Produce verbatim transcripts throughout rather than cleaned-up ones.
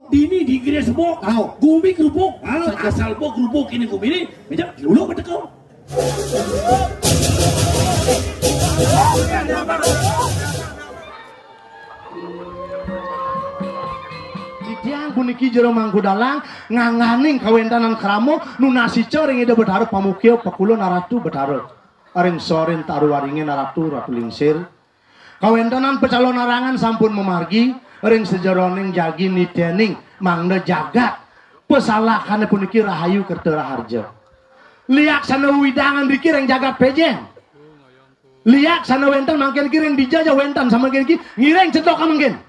Dini di Gresbok, au, gumi grubuk, au, asal bok grubuk ini gumi ini, meja dulu betekel. Titiang puniki Jero Mangku Dalang ngangganing kawéntenan krama nunasica ring Ida Betara pamukia pakula Naratu Betara. Ring sorin taru waringin Naratu Ratu Lingsir. Kawéntenan pacalonarangan sampun mamargi ring sajeroning jagi nitening mangda jagat pasalakané puniki rahayu kerta raharja. Liaksana wewidangan riki ring jagat Pejeng. Liaksana wénten mangkin ki ring dija ja wénten samangkin ki ngiring cetok mangkin.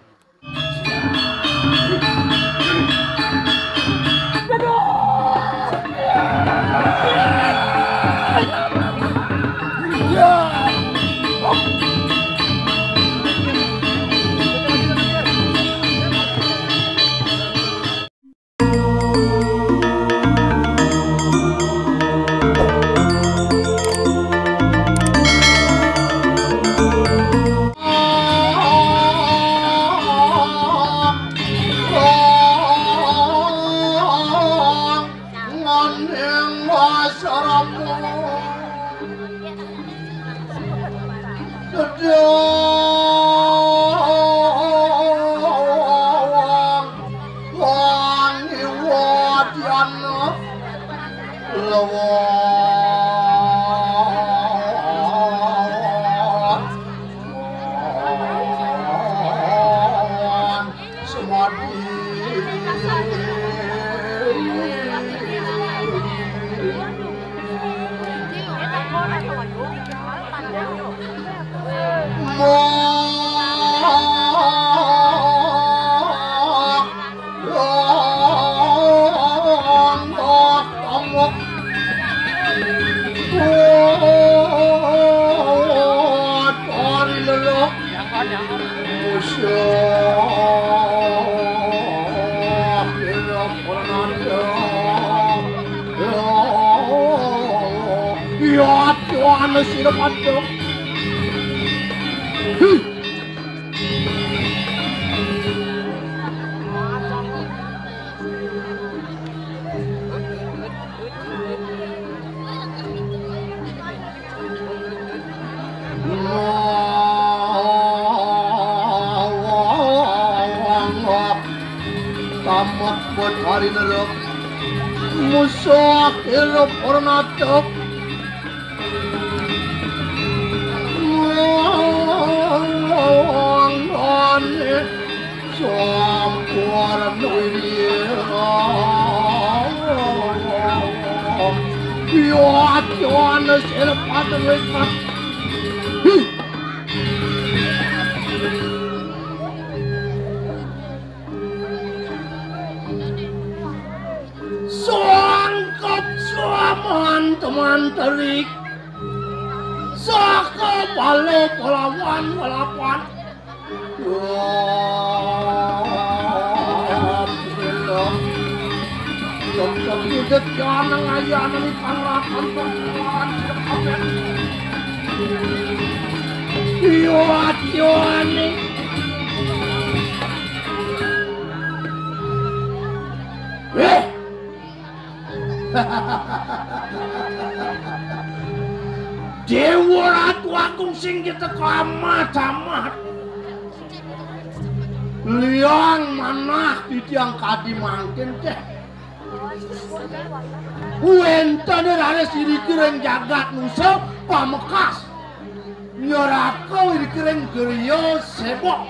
Tamat betari nerep musuh hirup ornatek. Mangane sampun wirya. Yo, yo, ana sira pada wis. Sangkep saman teman terik. Saka bala balawan balapan. Tetep tidak jangan ayana ni pangrakan pangrakan. Iyo, iyo, ni. Eh, Dewa Ratu Agung sing kita keramat-amat. Liang manah titiang kadi mangkin teh. Wénten raris iriki ring jagat Nusa pamekas. Nyeraka iriki ring griya Sebok.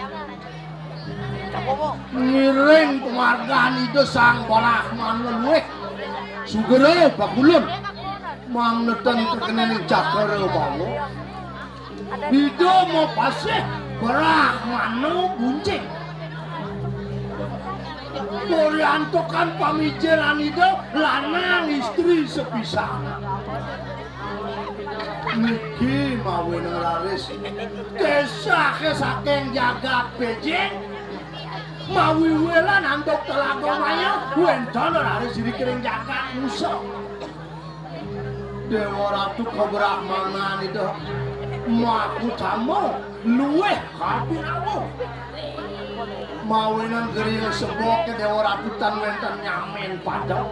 Ngiring pamargan Ida Sang Brahmana luwih. Sugera pakulun. Mangda ten tekenening cakra bawa. Ida mapasih Brahmana buncing. Puriantukan pamijenan Ida lanang istri sepisanan. Niki mawinang raris kesah saking jagat Pejeng. Mawiwilan antuk Telaga Maya, wénten raris iriki ring jagat Nusa. Dewa Ratu kabrahmanan Ida makutama luwih kabinawa. Mawinan griya seboké Déwa Ratu tan wénten nyamin padha.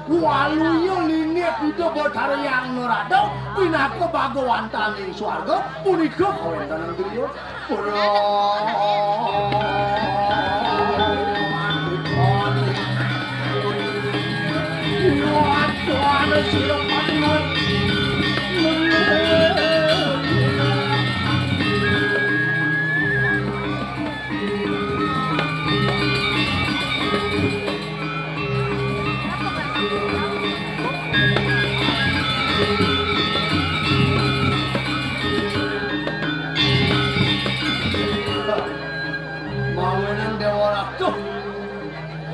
Waluya linggih Ida Betara Hyang Narada pinaka bagawantaning swarga punika kawéntenan griya. Mawinan Déwa Ratu,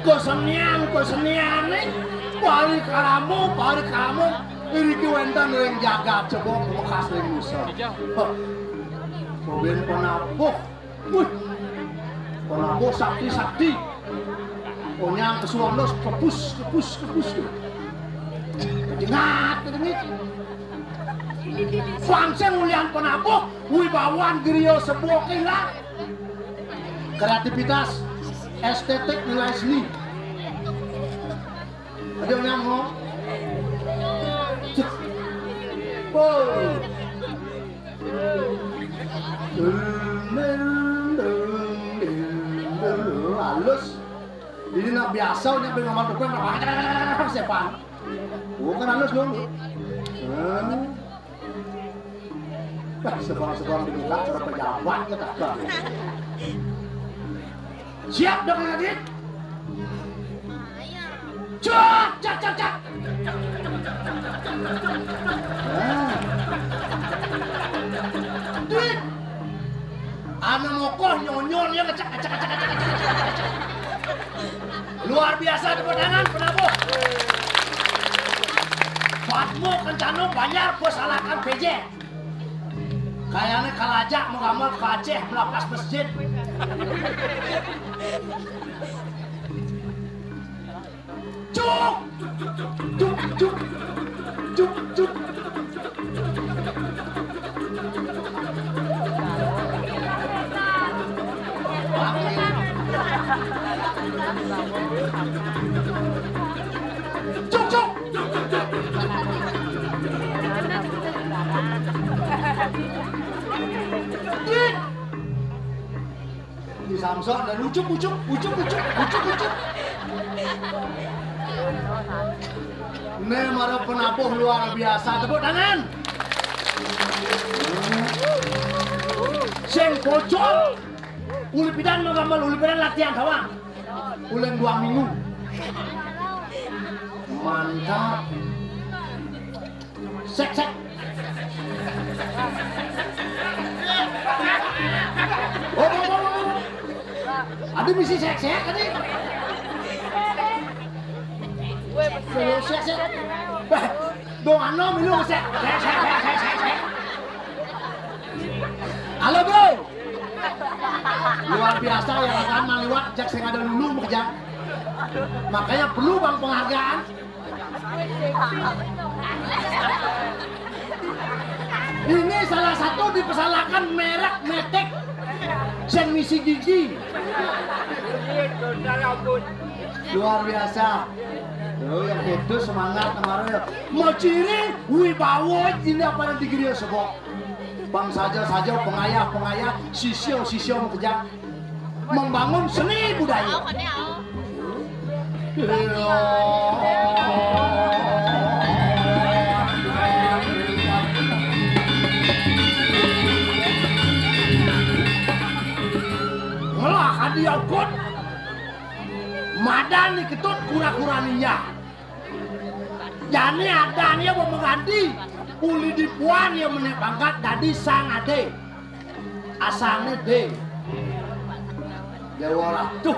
kesenian-keseniané parikrama, parikrama iriki wénten ring jagat Cebok, bekas ring Nusa. Heh. Bobin penabuh. Wih. Penabuh sakti-sakti. Onyang kesuwun los kebus, kebus, kebus. Jengat, jengat. Swangsing ulian penabuh, wibawan griya Cebok ilang. Kreativitas, estetik, nilai seni. Ada yang ngomong? Oh. Halus. Ini nak biasa, nak ngomong tukang, sepan. Oh, kan halus dong. Hmm. Wah, sekolah-sekolah dibuka, sudah pejabat ya, tak. Siap dong, Radit? Cak, cak, cak, cak. Ah. Dit. Ana mokoh nyonyon ya, ngecak, ngecak, ngecak, ngecak, ngecak, ngecak. Luar biasa, tepuk tangan, penabuh. Padma Kencana banjar pesalakan P J. Kayaknya kalajak mau gambar ke Aceh, melapas masjid. Cuk! Cuk, cuk. Cuk, cuk. Cuk, cuk. Di Samson dan ucuk, ucuk, ucuk, ucuk, ucuk, ucuk. Né mara penabuh luar biasa, tepuk tangan. Sing pojok, uli pidan magamel, uli pidan latihan sawang. Uleng dua minggu. Mantap. Sek, sek. Oh, oh, oh, oh. Ada misi sek, sek tadi. Sek, sek. Bah, dong ano milu sek. Sek, sek, sek, sek, sek, sek. Halo, Bro. Luar biasa ya kan, maliwat jak sing ada lulu makejang. Makanya perlu bang penghargaan. Ini salah satu dipersalahkan merek metik sing misi gigi. Luar biasa. Tuh, yang itu semangat kemarin ya. Mau ciri wibawa ini apa nanti gini ya, sebok. Pang saja-saja, pengayah-pengayah, sisya-sisya makejang membangun seni budaya. Ngelah hadiah kot. Madan ni Ketut kura-kura ninja. Jani adan ya mau mengganti. Uli dipuan ya menek pangkat dadi sang ade. Asangné dé. Déwa Ratu.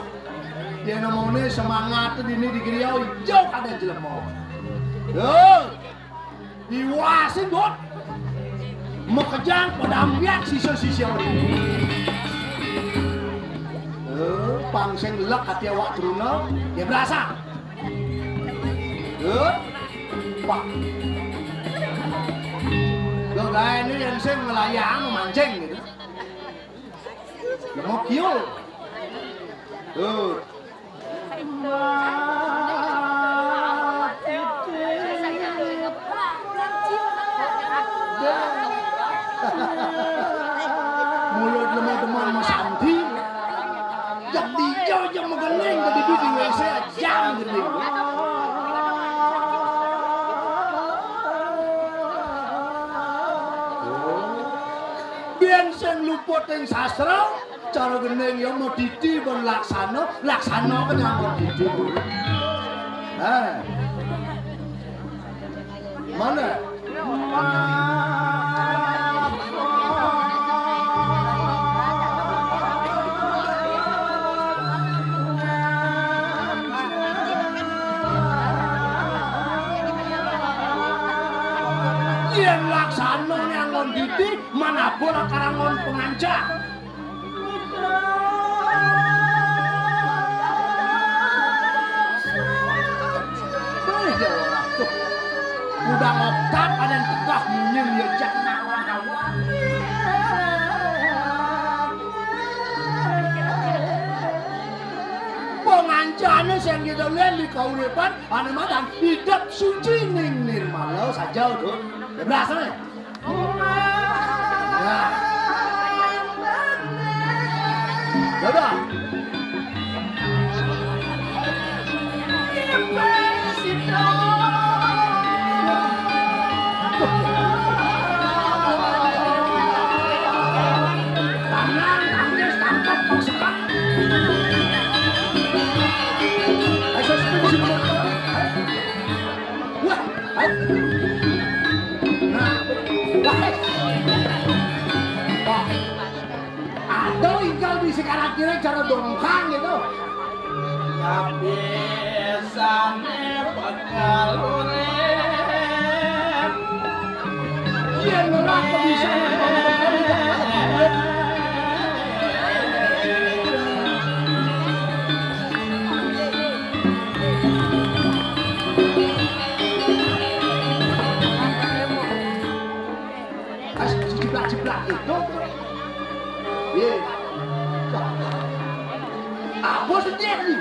Yén nemoné semangat dini di griya ijo kadén jelema. Yo. Iwasin, Bot. Makejang pada ambiak sisa-sisa. Eh, pang sing lek ati awak truna, ya berasa. Eh, Pak. Lo gaé ini yang sing ngelayang memancing gitu. Lemah kiul. Tuh. Mulut lemah teman Mas Andi. Jak dijauh, jak megeling, jadi di W C jam gede. Biyen sing luput ing sastra, cara gending ya modidi pun laksana, laksana kan ya modidi. Eh. Mana? Yen laksana ne anggon didi, manapa lak karangon panganca? Wih, ya Allah, tuh. Udah ngotak, ada yang tegah munyim, ya, jak nawa-nawa. Pangancane sing kita lihat di kauripan, ane madan hidup suci ning nirmala saja, tuh. Ya, berasa, nih? Ya. Ya udah. Tangan, tangkis, tangkap, tong sepak. Ayo, spin si penonton. Wah, ayo. Nah, wah, eh. Wah. Aduh, ingkal bisi karaktere cara dongkang gitu. Tapi sane bakal urip. Yen ora kebiasaan. Pas jiplak-jiplak itu. Piye? Apa sedih ni?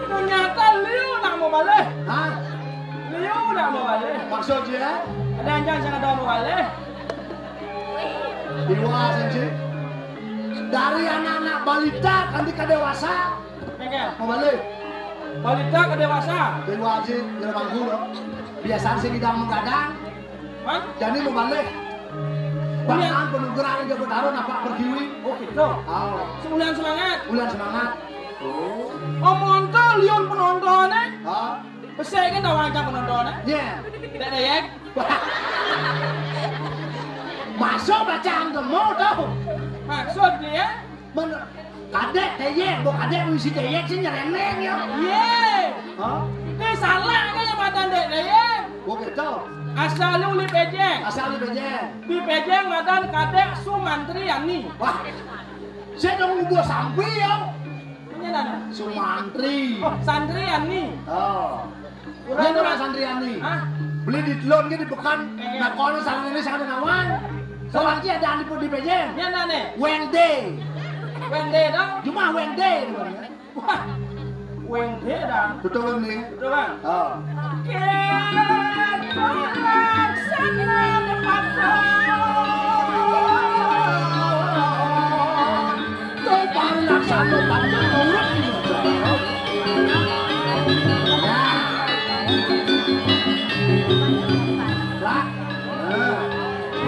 Ternyata liu nak mau balik. Hah? Liu nak mau balik. Maksud dia? Ada yang jangan ada mau balik. Dewa, Sanji. Dari anak-anak balita kanti ka dewasa. Nggih. Mau balik. Balita ka dewasa. Dewa, Sanji, nyerang guru. Biasane sing ngidang menggadang. Hah? Jani mau balik. Iya. Bahkan penugrahan Jago Taro nampak pertiwi. Oh, gitu. Oh. Sebulan semangat. Bulan semangat. Oh. Omong to liun penontonnya. Hah? Besar kan dah wancang penontonnya. Iya. Tidak ada ya. Masuk bacaan temu tuh. Maksud dia? Men-, kadek teyek, mbok kadek misi teyek sing nyereneng ya. Ye. Hah? Ini salah kan yang madan dek teyek. Oh gitu. Asal lu li pejeng. Asal li pejeng. Di pejeng madan kadek Sumantriani. Wah. Saya dong ubah sampai ya. Ini nana. Sumantri. Oh, Santriani. Oh. Yen ora santriane. Hah? Beli di telon ki di pekan. Iya. Nah, kono santriane sing ada nawang. Soal ki ada di di P J. Yen ane. Wengde. Wengde dong. Cuma Wengde. Wah. Wengde dong. Betul ni. Betul, Bang. Oh. Oke. Tuh, baru laksana pancen urip iki. Ya. Lah. Nah.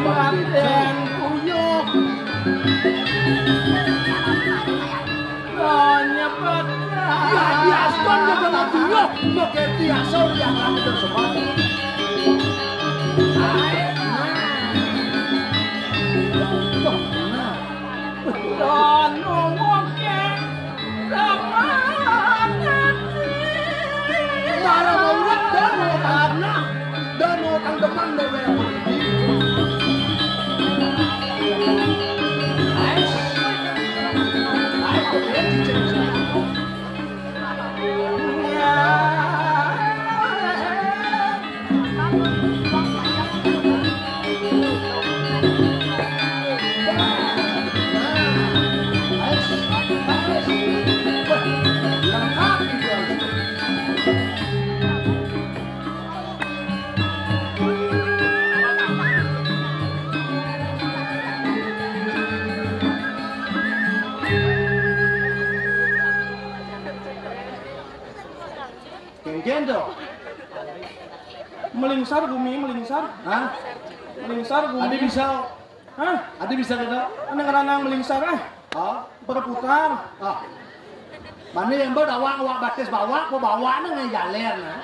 Batin kuyuh. Nyebut. Ya, diaspon nyebut kuyuh. Mengke tiasa yang kami tersebar. Nah. Tuh, nah. Marang urip dan utang, dan utang teman dewe. Melingsar gumi, melingsar. Hah? Melingsar gumi. Adi bisa. Hah? Adi bisa gitu? Anu ngaranang melingsar, ah. Oh, berputar. Oh. Mana yang bawa dawang, awak batis bawa, kok bawa nih ngai jaler, nah.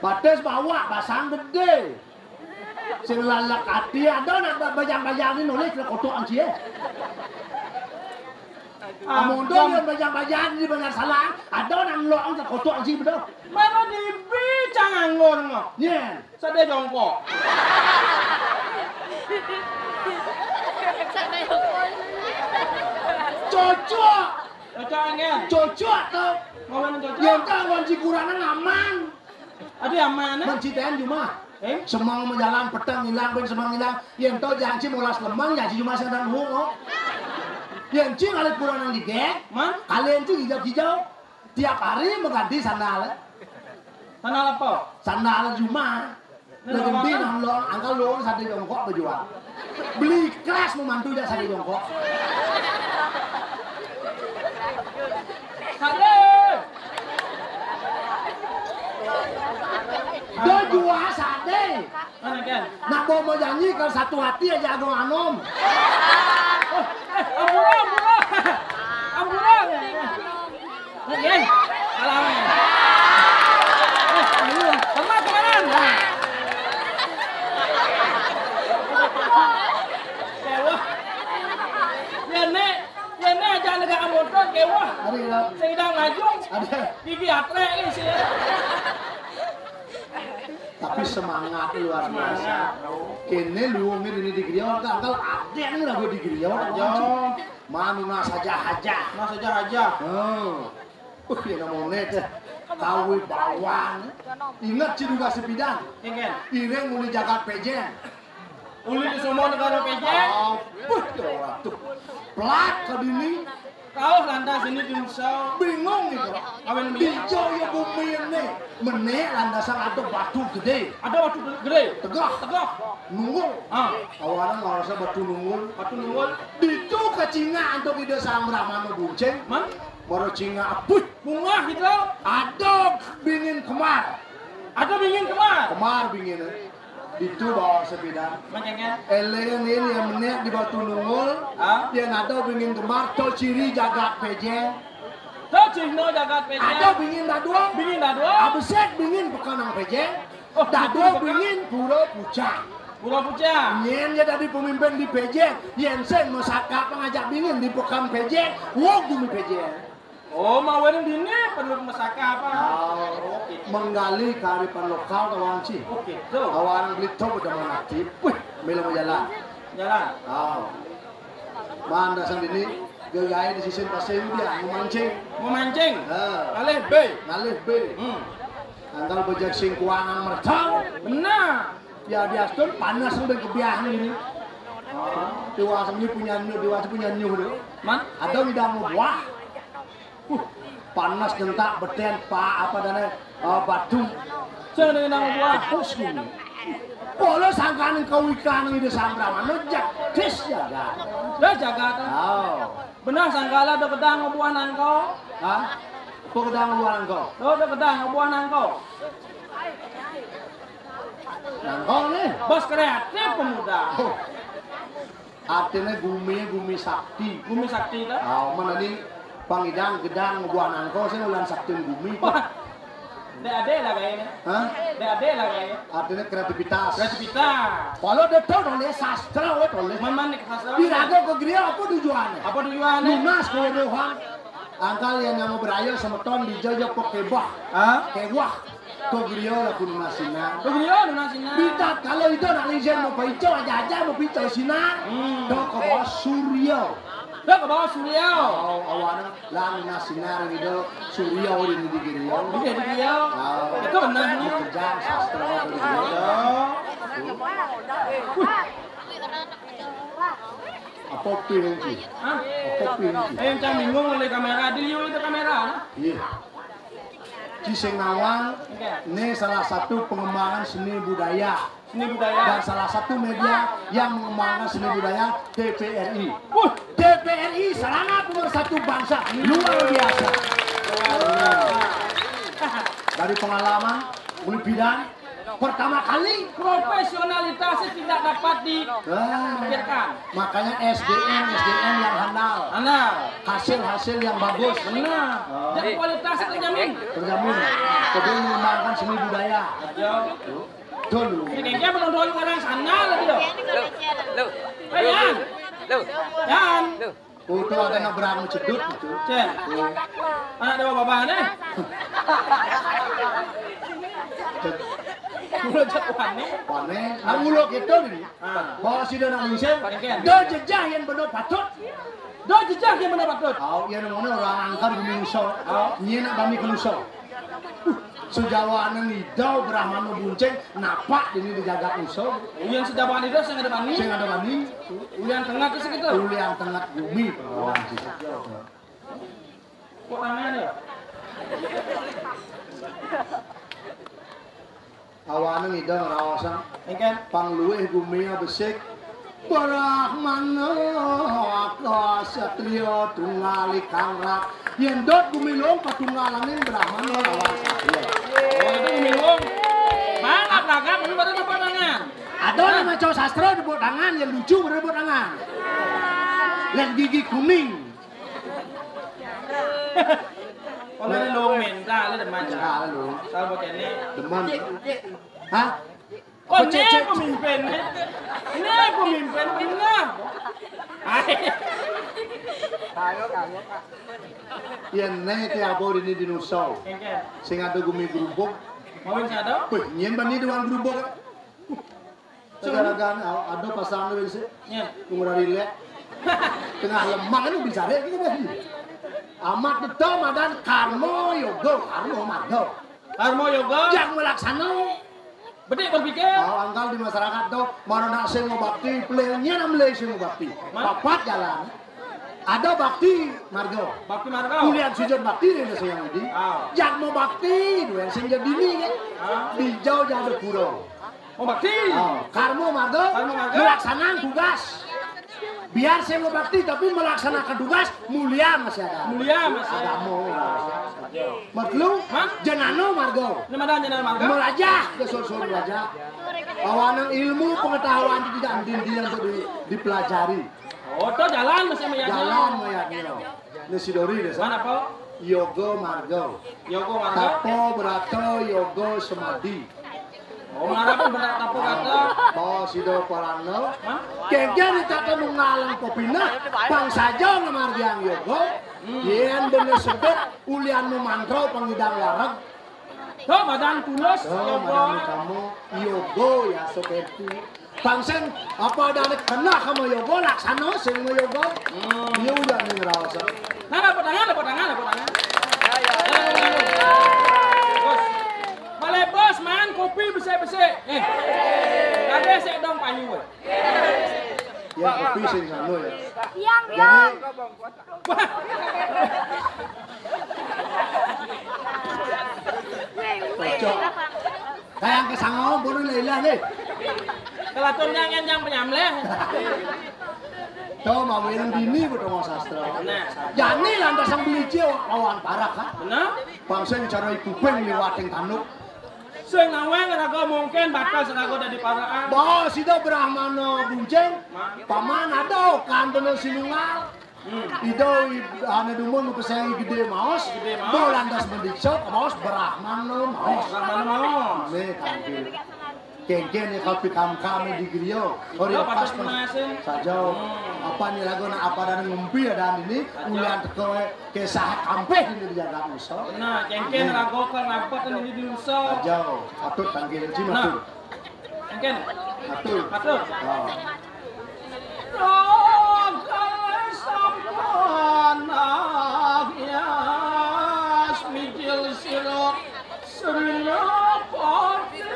Batis bawa, basang gedé. Sing lalak ati, ada nak ba-, bajang-bajang ni nulis lah kotok anci, eh. Amun tu yang bajang-bajang di Banjar Salang, ada nak ngelok ang kotok anci betul. Mana di bicang anggur ngok? Nyen. Sadé jongkok. Cocok. Cocok angin. Cocok tau. Ngomong cocok. Yang tahu wan si kurangnya aman. Ada aman, eh? Mencitean cuma. Eh? Semang majalan petang hilang, ben semang hilang. Yang tahu janji molas lemang, janji cuma sedang hung, oh. Yang cing alit kurang nang digek. Man? Kalian cing hijau-hijau. Tiap hari mengganti sandal, eh. Sandal apa? Sandal cuma. Nah, lagi di nang lo, angkal lo sadé jongkok bejual. Beli kelas mau mantu jak sadé jongkok. Sadé. Dia jual sadé. Mana kan? Nak bawa mau janji kalau satu hati aja agung anom. Oh, eh, ampura, ampura. Ampura. Oke. Kalah. Eh, aduh, sama kemarin. Nah. Kewah. Ya, Nek. Ya, Nek, aja negak motor, kewah. Ada ya? Sing dang laju. Ada. Gigi atrek ni sih. Tapi semangat luar biasa. Semangat. Kéné luungé dini di griya, angkal adék né lagu di griya. Iya. Manu na saja haja. Na saja haja. Heeh. Uh, ya namanya téh. Kawi bawang. Ingat ci duga sepidan. Ingat. Iring uli jagat péjén. Uli di semua negara péjén. Oh, puh, ya Allah, tuh. Pelat ke dini. Kauh lantas ini diusaha. Bingung gitu. Awén beli. Di jauh ya bumi ini. Menék landasan ada batu gedé. Ada batu gedé. Tegah. Tegah. Nunggul. Ah. Awalan ngarasa batu nunggul. Batu nunggul. Ditu ke Cina antuk ida Sang Brahmana buncing. Man? Mara Cina apuh. Bungah gitu. Ada bingin kemar. Ada bingin kemar. Kemar bingin. Ditu bawa sepeda. Macamnya? Éléng ini yang menék di batu nunggul. Hah? Yang ada bingin kemar, to ciri jagat péjén. To ciri no jagat péjén. Ada bingin dadua. Bingin dadua. Abesek bingin pekan nang péjén. Oh, dadua bingin pura pucang. Pura pucang. Nyén ya dadi pemimpin di péjén. Yén sing masaka pangajak bingin di pekan péjén. Wong bumi péjén. Oh, mawinan dini perlu masaka apa? Oh, menggali kearifan lokal kawan ci. Oke, tuh. Awalan beli to udah mati. Wih, mila mau jalan. Jalan. Oh. Mandasan dini gegai di sisin pasir dia memancing. Memancing. Heeh. Ngalih bé. Ngalih bé. Hmm. Angkal bejek sing kuangan mertau. Benar. Ya diastun panas sampai kebiahan ini. Dewasa ini punya nyuh, dewasa punya nyuh deh. Man? Ada ngidang buah. Uh, panas nyentak betén pa apa dana, eh, batu. Sing ada nang buah. Pus gini. Pola sangkan kau ikan ini sambrang anu jagis jaga. Dah jaga kan. Oh. Benar sangkala ada gedang buah nangko. Hah? Apa gedang buah nangko? Oh, ada gedang buah nangko. Nangko nih. Bos kreatif pemuda. Oh. Artinya gumi, gumi sakti. Gumi sakti kan? Ah, mana nih pangidang gedang buah nangko sih ulan sakti gumi. Wah. Dek adé lah kayaknya. Hah? Dek adé lah kayaknya. Artinya kreativitas. Kreativitas. Kalau dia tahu nulis sastra, weh tulis. Mana nih sastra? Di raga ke griya apa tujuannya? Apa tujuannya? Lunas keweruhan. Angkal yang nama beraya semeton di jaya pekebah. Hah? Kewah. Kok griya laku nunas sinar. Kok griya nunas sinar. Bitat kalau itu nak lijen mau paico aja-aja mau paico sinar. Hmm. Dok ke bawah surya. Dok ke bawah surya. Oh, awana lah nunas sinar gitu. Surya di negeri griya. Di negeri griya. Oh. Itu benar nih. Kerja sastra di griya. Oh. Apa pih ini? Hah? Apa pih ini? Eh, yang bingung oleh kamera. Dilihat itu kamera, nah. Iya. Ci sing nawang, ini salah satu pengembangan seni budaya. Seni budaya. Dan salah satu media yang mengembangkan seni budaya, T V R I. Wah, T V R I, sarana pemersatu bangsa. Luar biasa. Luar biasa. Dari pengalaman, uli bidan, pertama kali. Profesionalitasnya tidak dapat dipikirkan. Ah, makanya S D M, S D M yang handal. Handal. Hasil-hasil yang bagus. Benar. Oh. Dan kualitasnya terjamin. Terjamin. Kedua, mengembangkan seni budaya. Betul. Dulu. Ini kayaknya menonton orang sana lagi loh. Lo, lo, Hei, Yan. Lo, Yan. Lo. Foto ada nabrak cedut gitu. Cek. Anak dewa babane. Cek. Ulo cek wane. Wane. Nang ulo gitu nih. Ah. Bawa si dona ningsen. Oke. Do jejah yang bener patut. Do jejah yang bener patut. Au, iya namanya orang angkar gumi nuso. Au. Nyina bami ke nuso. Sejawanan idau Brahmana Bunceng napak ini di jagat nuso. Ulian sejawanan idau sing ada bani. Sing ada bani. Ulian tengah ke segitu. Ulian tengah gumi. Kok tangan ya? Awane ngidang raosan. Engken. Pang luwih gumine besik. Brahmana aka satriya tunggal ikang rak. Yen dot gumi lung patunggalane Brahmana lawan satriya. Oh, itu gumi lung. Mangap lagak, ini baru tepuk tangan. Ada orang maca sastra tepuk tangan, yang lucu baru tepuk tangan. Lihat gigi kuning. Kalau lu minta, lu demen. Nah, lu. Tahu begini. Demen. Hah? Kok Cek, ini Cek. Pemimpin? Ini pemimpin benar. Hai. Ayo, ayo, Pak. Yen ne te abor ini dinosaur. Engke. Sing ada gumi grubuk. Mau sing ada? Wih, nyen bani doang grubuk. Gara-gara ada pasang lu sih. Iya. Umur hari lek. Tengah lemang itu bicara gitu kan. Amat betul madan karma yoga, karma marga. Karma yoga. Yang melaksana. Bedik berpikir. Oh, angkal di masyarakat tuh, mana nak sing mau bakti, pelenya nam leh sing mau bakti. Ma? Papat jalan. Ada bakti marga. Bakti marga. Kuliah sujud bakti ini sing yang ini. Ah. Yang mau bakti, dua yang sing jadi ini kan. Ah. Di jauh jauh pura. Oh, bakti. Oh, karma marga, karma marga. Melaksanakan tugas. Biar saya mau bakti, tapi melaksanakan tugas, mulia masih ada. Mulia masih ada. Agama. Mertelu, hah? Jenano marga. Ini mana jenano marga? Melajah, ke sur-sur melajah. Awanan ilmu pengetahuan itu tidak dinding untuk di, dipelajari. Oh, to jalan masih mayatnya. Jalan mayatnya. Ini si Dori deh. Mana, Pak? Yoga marga. Yoga marga. Tapo berato yoga semadi. Oh, mana pun benar tapo kata. Bawa sido parano. Hah? Kengkeng ni kata mengalang pepinah. Pang saja ngemargiang yoga. Hmm. Yen bener sedek ulian memantrau pengidang wareg. Tuh, badan tulus, tuh, yoga. Badan kamu, yoga ya seperti. Bang sing apa ada anak kena sama yoga laksana sing sama yoga. Hmm. Dia udah nih ngerasa. Nah, dapat tangan, dapat tangan, dapat tangan. Ya, ya, ya, ya. Bos. Balik bos, man kopi besek-besek. Eh. Ada sik dong panyu. Ya kopi sing sanu ya. Yang, yang. Cocok. Kayang kesangau pun leleh nih. Kelatunnya ngenjang penyamleh. Tuh mau yang dini betul mau sastra. Nah. Jani lantas yang beli cio lawan parak kan. Benar. Bangsa yang cara ibu peng liwating tanduk. Sing ngaweng raga mungkin bakal seraga dadi paraan. Bah, sida Brahmana Bunceng, paman ada kan bener sinungal. Hmm. Ida i-, ane dumun pesengi gede maos, gede maos. Bo lantas mendiksa, maos Brahmana maos. Brahmana maos. Nih, tampil. Kengkeng ya kalau pitam kami di griya. Ora pas pas saja. Hmm. Apa nih lagu nak apa dan ngumpi ada ini, ulian teko. Kisah kampeh ini di jagat Nusa. Nah, kengken raga kang rapat ini di Nusa. Aja, patut panggil Haji. Nah. Matur. Kengken. Matur. Matur. Ah. Raga sampun ahyas mijil sira Srina Pati.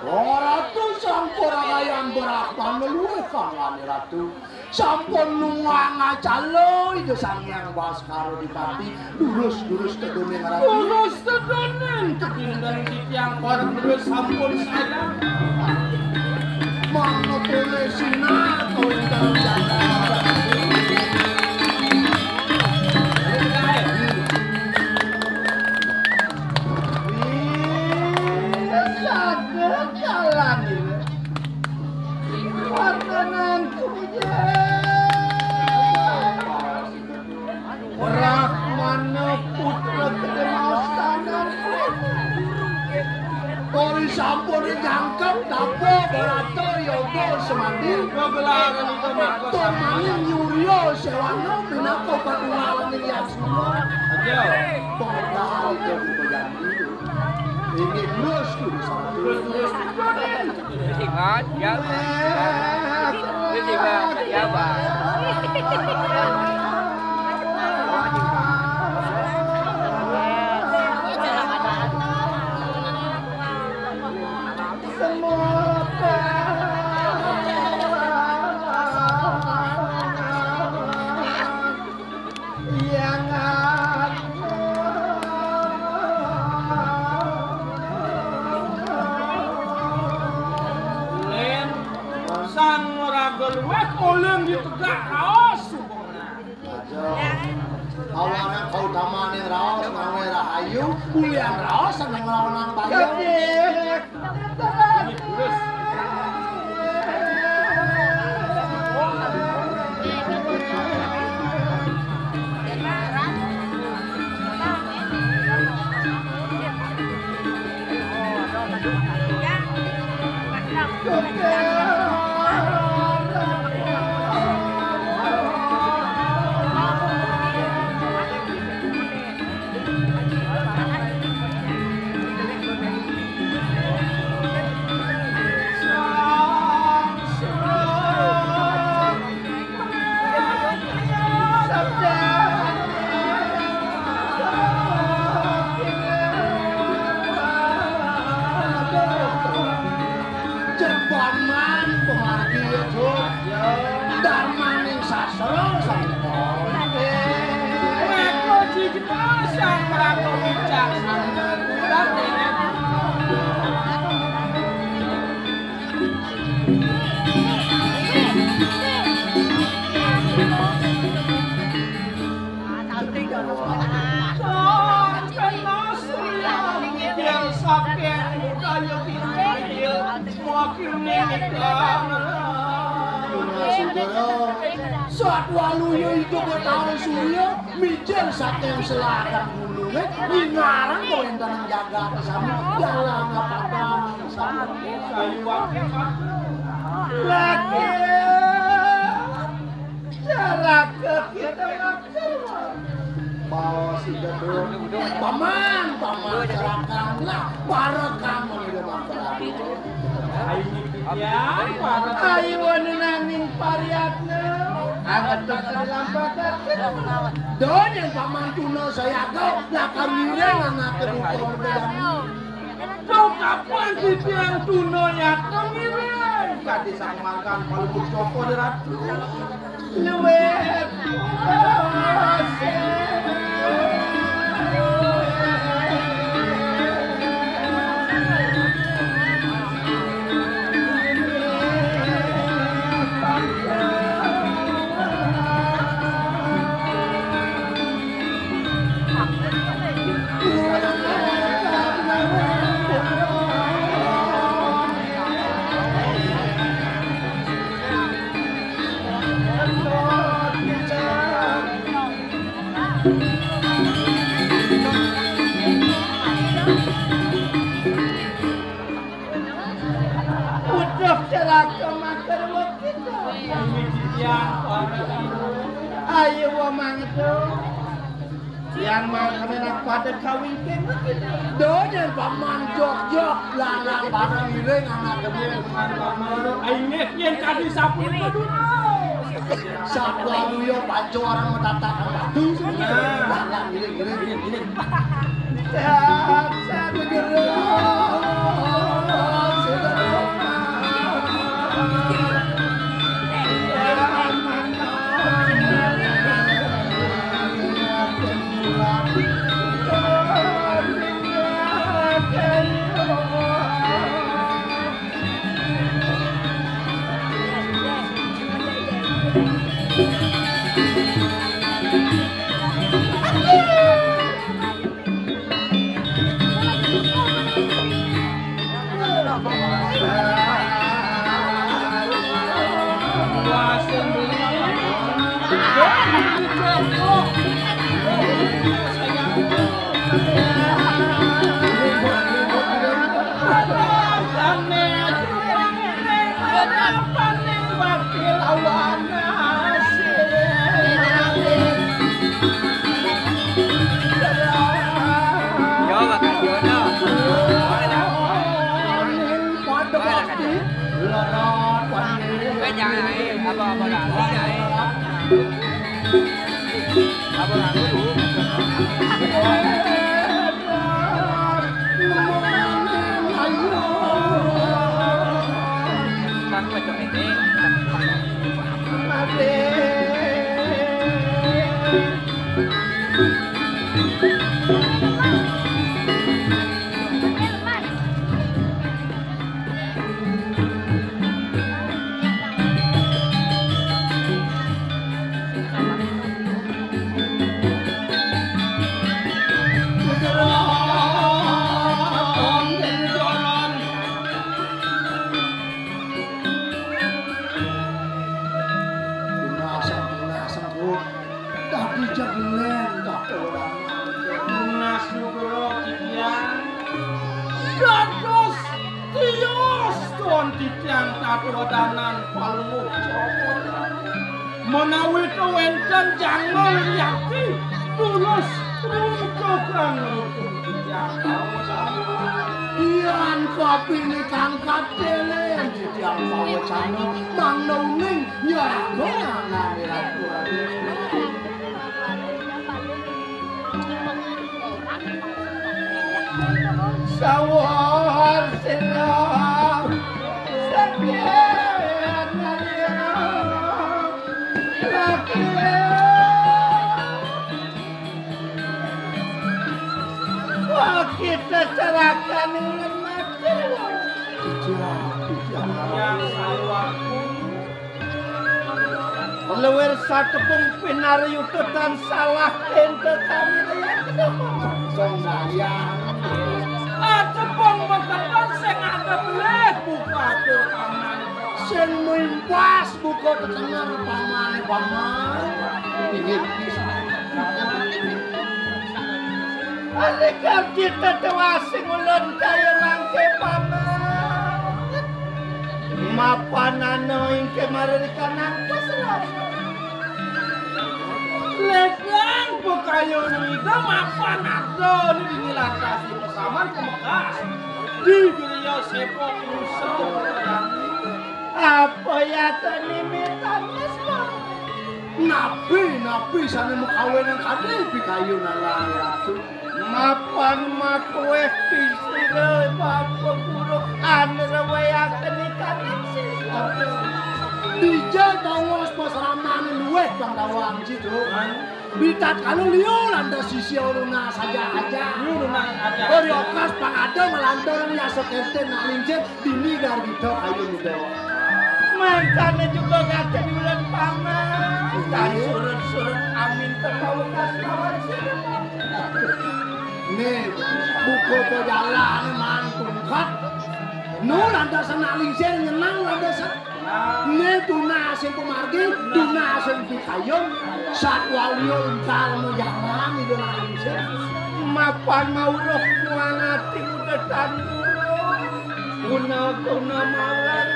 Oh, Ratu Sangkurayan Brahmana luwih kangane Ratu. Sampun nungang acala Ida Sang Hyang Baskara Dipati. Lurus, lurus tedune ngarani. Lurus tedune tedindang titiang para terus sampun sayang. Mangapune sinar kawintan jagat. Semati. Kegelaran itu mah. Tur maning nyurya séwana minangka patungalaning Hyang Surya. Aja. Pengedal itu dipegang. Inggih terus kudu sareng. Terus, terus. Terus, Iman, ya. Terus, Iman, ya, Bang. Lén, sang ora geluweh, ulun ditegak raos. Aja. Awanan kautamaning raos ngawé rahayu, ulian raos seneng lawan nang bayang. Cepaman pemargi itu darmaning sastra sampeyan. Maka jika sang Prabu wicaksana, Satwaluya itu Betara Surya, mijil saking selatan gunungé, ngingarang kawéntenan jagat sami, dalang kapadan sami. Lagi. Caraka kita makan. Bawa si gedung. Paman, paman, serakanlah. Para kamu udah makan. Ayo, ya, para. Ayo, wananing pariatna. Anget terus dilampakaken. Don yang paman tuna saya kau, lah kami reng anak kedua. Duh, kapan titiang tuna nyata ngiring? Kadi samangkan palebur cokor, Ratu. Luwih. Utuh celaka makarwa kita. Ayo, wa mangtu. Yang mangkene nak pada kawingking kita. Donya paman jok-jok, lanang pada ngiring anak demi. Ayo, yen kadi sapunika dulu. Satwa luya panca orang matatakan batu. Lanang ngiring, ngiring, ngiring, ngiring. Dijeglen, Pak. Tunas nugroho titiang. Dados tios tuan titiang katuadanan Palungguh Cokor. Menawi to wénten jangma wiryati, tulus runtug kang runtug titiang. Yan kapining kang katelen titiang pawecana mangda uning nyaraga anane Ratu. Sawar sira sakit laki. Wah, kita serahkan ulun mati. Yang saliwarku. Luwir satepung pinariyututan salah ento kami rayat. Song saya. Atepung beketan sing ada belih buka tuh paman. Sing mimpas buka tetenger paman, paman. Inggih. Alikar kita tewasing ulun kaya mangke paman. Mapanana ingke mararikan nangkes lah. Legang pekayun ida mapan ada ni dini lantas di pesaman pemekas. Di geria sepok musuh. Apa ya tani mitan mas, Pak? Napi, napi sane makawinan kadi pikayun ala ratu. Mapan makuweh pisira Bapa Guru anreweyaken ikaning siswa. Dija tongos pasramane luweh kang tawang situ. Bitatkala liu lantas sisia uruna saja aja. Uruna saja. Ori okas pangada malantur yasa kenten nak lincir. Dini gargita kayu muda. Mangkane juga kate di bulan panas. Dan surut-surut amin terbawa kasmawan. Nih, buka pejalan man tungkat. Nu lantas anak lingsir nyenang lantas. Nih tunas yang pemargi, tunas yang pikayun. Satwa liya ental mejalan di dalam lingsir. Mapan mauruh muanati muda tandu. Guna-guna malan.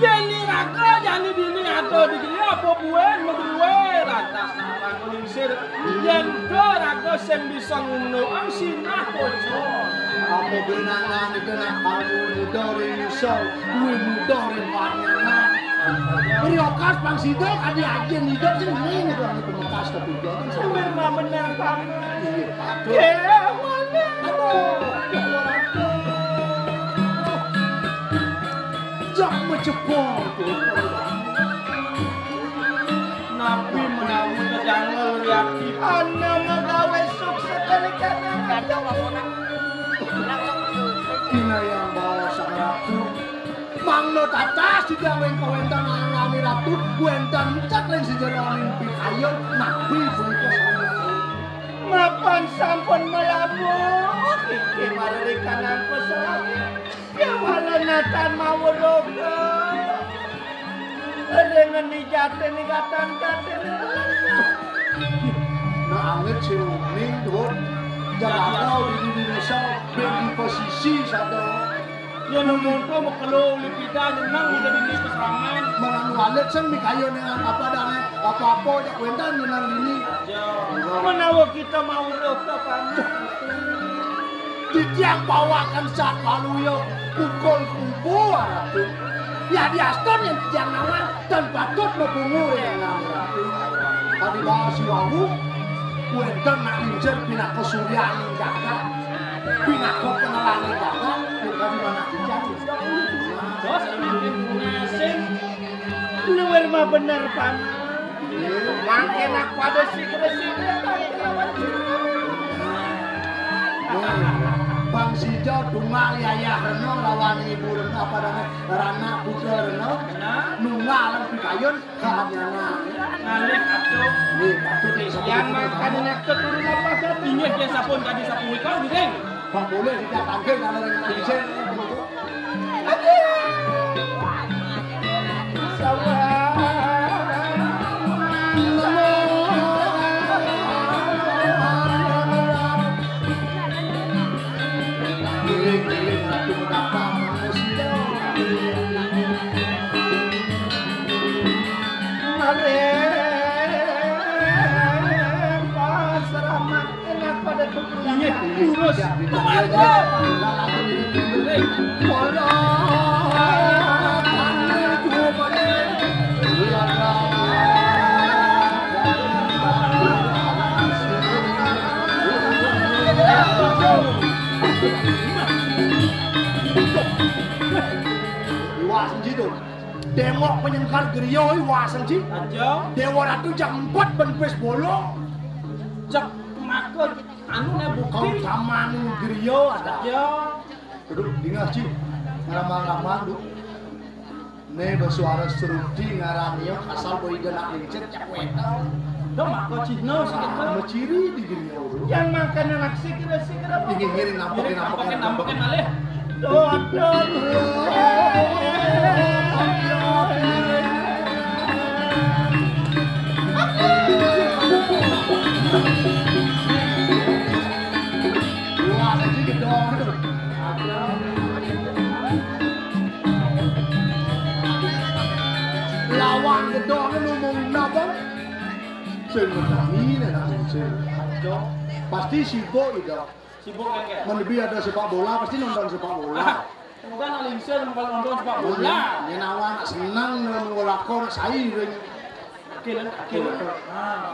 Yen iraga jani dini ada di griya apa buin madruwe lantas sarang lingsir. Yen da raga sing bisa ngunduhang sinah koco. Apa benangan itu nak kamu muda ring iso, duwe muda ring panganan. Riokas pang sida kadi ajin ida sing ning itu anu pemekas ketiga kan. Bener, bener, Pak. Iya, Pak. Aduh. Jak mecepol. Napi menawi kejangel yaki. Ana magawe sukses dari kanan. Inayang bawa sang ratu. Mangda tatas tidak wengko wenten anggane ratu, wenten cak len sejeroning pikayun, napi punika sami. Mapan sampun melabuh, iki maririkan angko selawe. Kewala natan mawuruka. Ring ngendi jatine katan-katine. Nah, angit sing uning, Dut. Jagatau di Indonesia, ben di posisi satu. Yen monto mekelo uli pida nyeneng ida dini pesraman. Menanu alit sing mikayo dengan apa dane, apa-apa jak wentan nyeneng dini. Ya. Menawa kita mawuruka paman. Titiang pawaken satwaluya pukul kubu, Ratu. Yadiastun yen titiang nawang, ten patut mabungu ring Ratu. Kadi bahas wau, wenten nak injer pinaka suryaning jagat, pinaka penelaning jagat, yen kadi manah titiang. Dos makin nasib. Luwir mah bener, Paman. Mangke nak pada sigre-sigre. Bang Sijo tunggal Yayah Reno lawan Ibu Reno apa namanya? Rana Putra Reno. Nunggal pikayun kahadianan. Ngalih atuh. Nggih, patut nih satu. Yang makan nak turun apa satu? Inggih, yang sapun tadi sapun ikau, Ding. Bang boleh tidak tangkil kalau dengan Indonesia. Pasrah mati nang pada kepulangan. Inggih, lurus. Iwak senji to. Déngok panyengkar griya iwak senji. Aja. Déwa Ratu jak empat ben pis bolo. Jak maka anu né bukti. Kau taman griya ada. Aja. Duduk dingah ji. Ngeramal-ramal duk. Né basuara serudi ngarani asal boy ida nak lincir jak wéta. Dong maka cihna sing. Sama ciri di griya. Yang makan anak sikira-sikira. Inggih, ngiring nampekin, nampekin, nampekin malih. Dodol. Wah, saja gedong. Lawan gedong ngomong napa? Sing menangi nek nang sing. Pasti sibuk itu. Sibuk kan, Kak? Menebi ada sepak bola, pasti nonton sepak bola. Bukan alingsir kalau nonton sepak bola. Yen awak seneng nang lakon sai ring. Oke, lan, oke, lan. Ah.